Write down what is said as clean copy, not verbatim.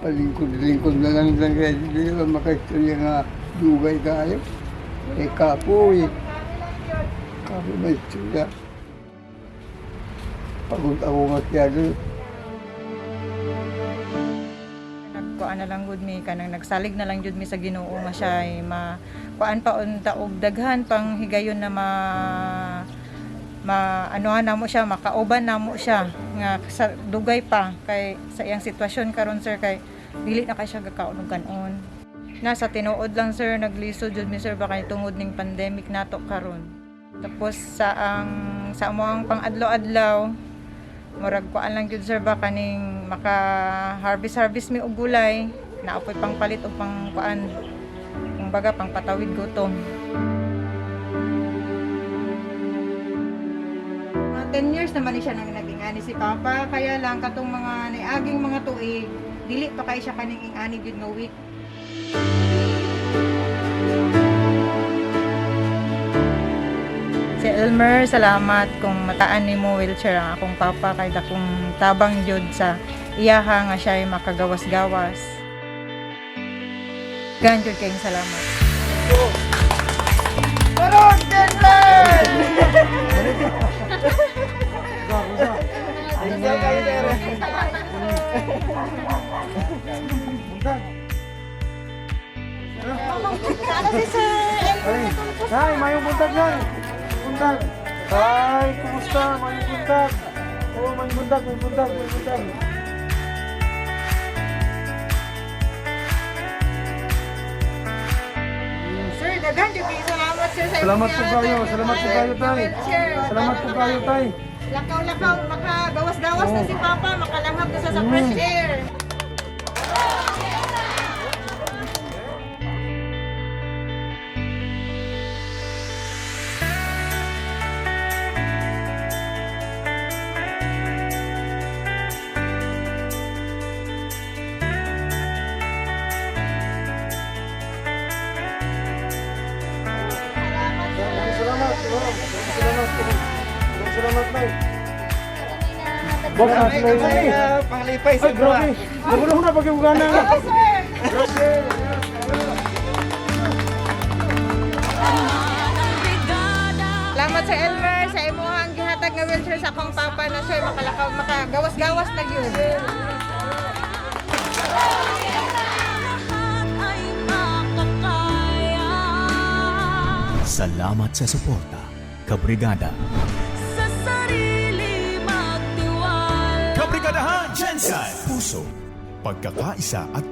Palingkod-lingkod na lang lang kaya hindi naman makaistorya nga dugay kayo. Eh kapoy. Kapoy may istorya. Pagod ako nga kaya. Nagkuan na lang gud mi, kanang nagsalig na lang jud mi sa Ginoo nga siya ay ma kuan pa unta og daghan pang higayon na ma ma anuhan namo siya, makauban namo siya nga sa dugay pa, kay sa iyang sitwasyon karon, sir, kay dili na kay siya gakaon og kanon. Nasa tinuod lang, sir, naglisod jud mi, sir, baka tungod ning pandemic nato karon. Tapos sa ang sa among pang-adlaw-adlaw, murag kuan lang gyud, sir, ba, kaning maka harvest harvest mi og gulay, naapoy pang palit og pang kuan, kumbaga pang patawid gutom. Mga 10 years naman ni siya nang naging ani si Papa, kaya lang katong mga niaging mga tuig, dili pa kay siya kaning ing-ani gyud nga week. Si Elmer, salamat kung mataan nimo wheelchair ang akong papa kay dakong tabang jud sa iyaha nga siya ay makagawas-gawas. Gan jud kayong salamat. Ano si Sir Elmer? Nay, mayong buntag, Nay. Buntag. Ay, kumusta? Mayong buntag. Oh, mayong buntag, mayong buntag, mayong buntag. Sir, daghan jud kayong salamat, sir, sa Salamat imong po kayo, salamat po kayo, Tay. wheelchair. Salamat po kayo, Tay. Lakaw-lakaw, makagawas-gawas na si Papa, makalangap na siya sa fresh air. Maraming salamat. Oh, maraming salamat. Maraming salamat, Nay. Bok, Nay. Panglipay Ay, grabe. Nagulo na pag yung gana. Salamat sa Elmer sa imuhang gihatag nga wheelchair sa akong papa na siya makalakaw, makagawas-gawas na gyud. Salamat sa suporta, Kabrigada. Sa sarili magtiwala. bbl Puso, pagkakaisa at